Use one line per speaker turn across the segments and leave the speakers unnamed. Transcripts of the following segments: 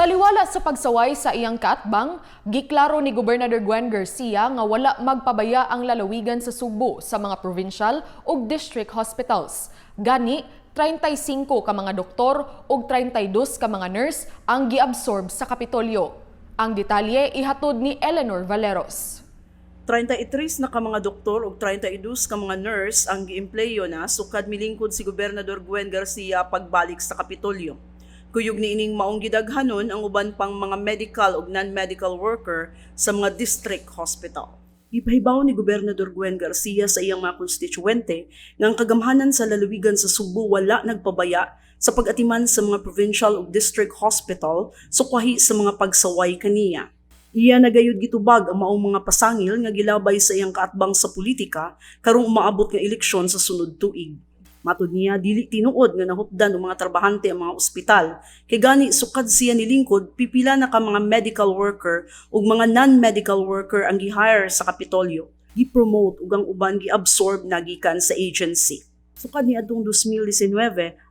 Taliwala sa pagsaway sa iyang kaatbang, giklaro ni Gobernador Gwen Garcia nga wala magpabaya ang lalawigan sa Sugbo sa mga provincial ug district hospitals. Gani, 35 ka mga doktor ug 32 ka mga nurse ang giabsorb sa Kapitolyo. Ang detalye ihatod ni Eleanor Valeros.
33 na ka mga doktor ug 32 ka mga nurse ang giempleyo na sukad milingkod si Gobernador Gwen Garcia pagbalik sa Kapitolyo. Kuyog niining maong gidaghanon ang uban pang mga medical ug non-medical worker sa mga district hospital. Gipahibaw ni Gobernador Gwen Garcia sa iyang mga konstituente nga ang kagamhanan sa lalawigan sa Sugbo wala nagpabaya sa pag-atiman sa mga provincial ug district hospital sukwahi sa mga pagsaway kaniya. Iya na gayud gitubag ang maong mga pasangil nga gilabay sa iyang kaatbang sa politika karong umaabot nga eleksyon sa sunod tuig. Matud niya, dili tinuod nga nahupdan og mga trabahante ang mga ospital kay gani sukad siya nilingkod, pipila na ka mga medical worker ug mga non-medical worker ang gi-hire sa Kapitolyo, gi-promote ug ang uban gi-absorb na gikan sa agency. Sukad ni adtong 2019,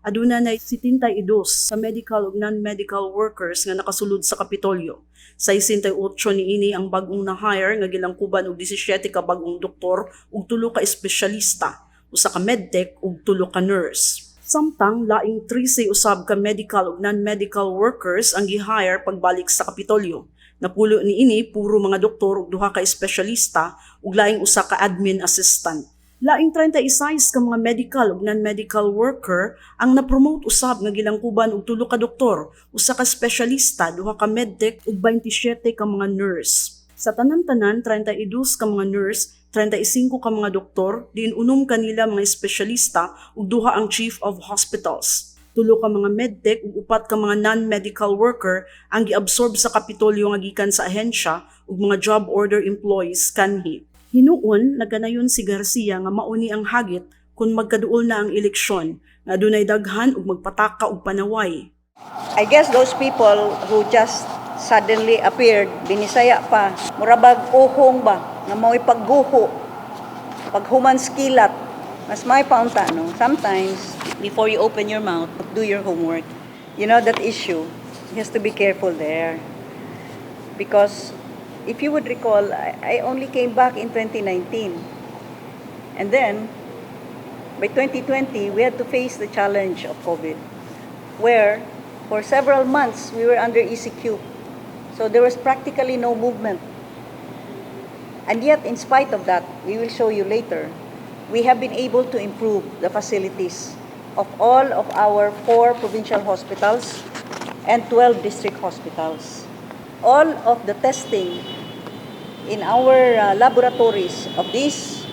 aduna na 72 sa medical ug non-medical workers nga nakasulod sa Kapitolyo. 68 niini ang bag-ong na-hire nga gilangkuban og 17 ka bag-ong doktor ug tulo ka espesyalista, usa ka medtech ug tulo ka nurse. Samtang laing 13 usab ka medical ug non-medical workers ang gi-hire pagbalik sa Kapitolyo. Napulo niini puro mga doktor ug duha ka espesyalista ug laing usa ka admin assistant. Laing 36 ka mga medical ug non-medical worker ang na-promote usab nga gilangkuban og tulo ka doktor, usa ka espesyalista, duha ka medtech ug 27 ka mga nurse. Sa tanan-tanan, 32 ka mga nurse, 35 ka mga doktor, diin unom kanila mga espesyalista ug duha ang chief of hospitals. Tulo ka mga medtech ug upat ka mga non-medical worker ang giabsorb sa Kapitolyo nga gikan sa ahensya ug mga job order employees kanhi. Hinuon, nagkanayon si Garcia nga mauni ang hagit kung magkaduol na ang eleksyon nga adunay daghan ug magpataka og panaway.
I guess those people who just suddenly appeared, binisaya pa, murabag uhong ba, nga mao'y pagguho, paghuman sa kilat, mas may paunta, no? Sometimes, before you open your mouth, do your homework. You know that issue, you has to be careful there. Because if you would recall, I only came back in 2019. And then, by 2020, we had to face the challenge of COVID, where for several months we were under ECQ. So there was practically no movement. And yet, in spite of that, we will show you later, we have been able to improve the facilities of all of our four provincial hospitals and 12 district hospitals. All of the testing in our laboratories of these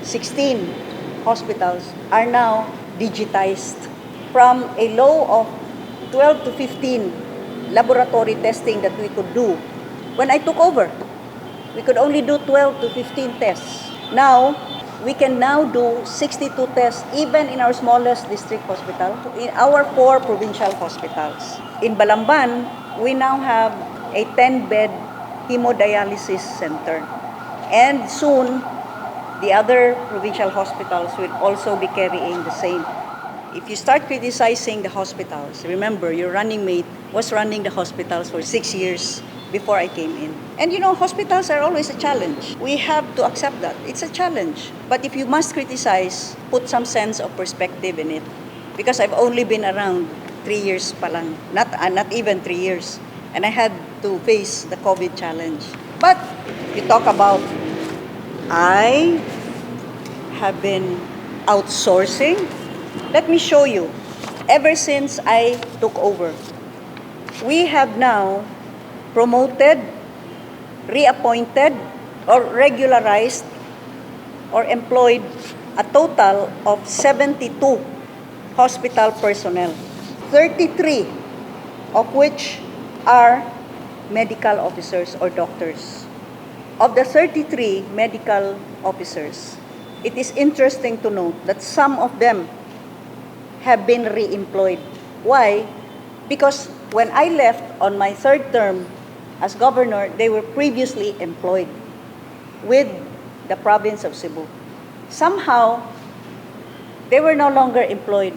16 hospitals are now digitized from a low of 12 to 15 laboratory testing that we could do when I took over. We could only do 12 to 15 tests. Now, we can now do 62 tests even in our smallest district hospital, in our four provincial hospitals. In Balamban, we now have a 10-bed hemodialysis center. And soon, the other provincial hospitals will also be carrying the same. If you start criticizing the hospitals, remember your running mate was running the hospitals for 6 years before I came in. And hospitals are always a challenge. We have to accept that. It's a challenge. But if you must criticize, put some sense of perspective in it. Because I've only been around 3 years pa lang. Not even 3 years. And I had to face the COVID challenge. But you talk about I have been outsourcing. Let me show you. Ever since I took over, we have now promoted, reappointed, or regularized or employed a total of 72 hospital personnel. 33 of which are medical officers or doctors. Of the 33 medical officers, it is interesting to note that some of them have been re-employed. Why? Because when I left on my third term as governor, they were previously employed with the province of Cebu. Somehow, they were no longer employed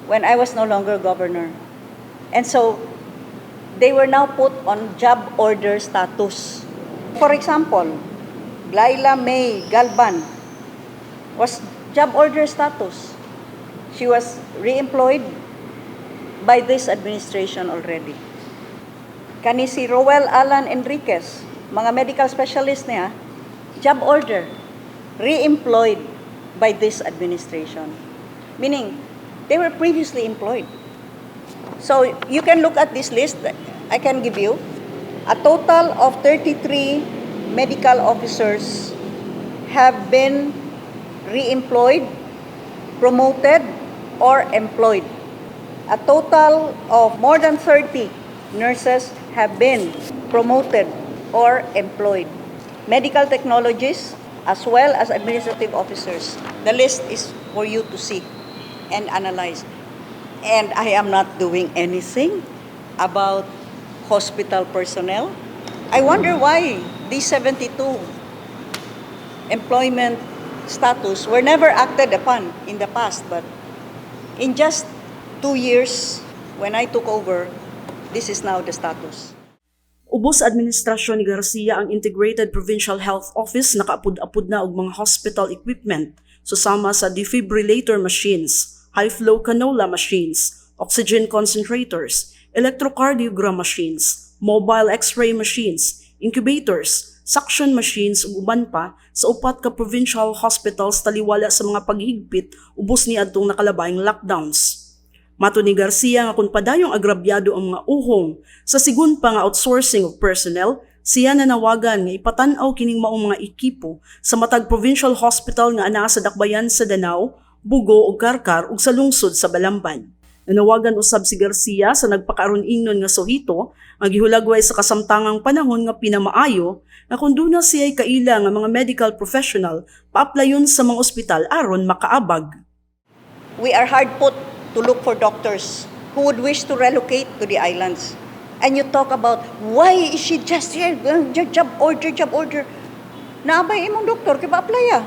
when I was no longer governor. And so They were now put on job order status. For example, Laila May Galban was job order status. She was re-employed by this administration already. Kani si Roel Alan Enriquez, mga medical specialist niya, job order, re-employed by this administration. Meaning, they were previously employed. So you can look at this list that I can give you. A total of 33 medical officers have been re-employed, promoted, or employed. A total of more than 30 nurses have been promoted or employed. Medical technologists as well as administrative officers. The list is for you to see and analyze. And I am not doing anything about hospital personnel. I wonder why these 72 employment status were never acted upon in the past. But in just 2 years, when I took over, this is now the status.
Ubos sa administrasyon ni Garcia, ang Integrated Provincial Health Office nakaapod-apod na og mga hospital equipment susama sa defibrillator machines, high-flow cannula machines, oxygen concentrators, electrocardiogram machines, mobile x-ray machines, incubators, suction machines ug uban pa sa upat ka provincial hospitals taliwala sa mga paghigpit ubos ni adtong nakalabayng lockdowns. Matod ni Garcia nga kung padayong agrabyado ang mga uhong sa sigon pa nga outsourcing of personnel, siya nanawagan nga ipatan-aw kining maong mga ekipo sa matag provincial hospital nga anaa sa dakbayan sa Danao, Bogo ug Carcar ug sa lungsod sa Balamban. Nanawagan usab si Garcia sa nagpakaaron ingnon nga suhito nga gihulagway sa kasamtangang panahon nga pinamaayo nga kung duna siya'y kaila nga mga medical professional, paaplayon sa mga ospital aron makaabag.
We are hard put to look for doctors who would wish to relocate to the islands. And you talk about, why is she just here? Job order, job order. Naa bay imong doktor, kay apply ah.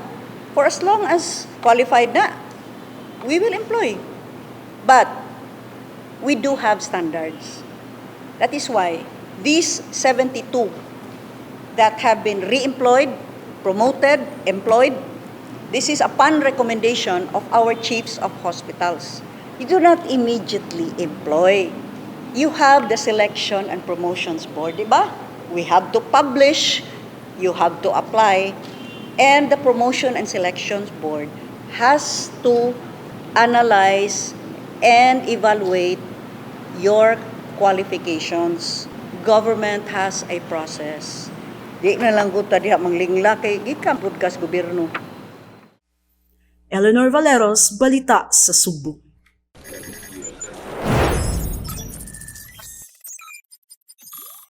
For as long as qualified na, we will employ. But we do have standards. That is why these 72 that have been re-employed, promoted, employed, this is upon recommendation of our chiefs of hospitals. You do not immediately employ. You have the selection and promotions board, di ba? We have to publish, you have to apply, and the promotion and selections board has to analyze and evaluate your qualifications. Government has a process. Di na lang gud ta diha manglingla kay gikan pud kas gobyerno.
Eleanor Valeros, Balita sa Sugbo.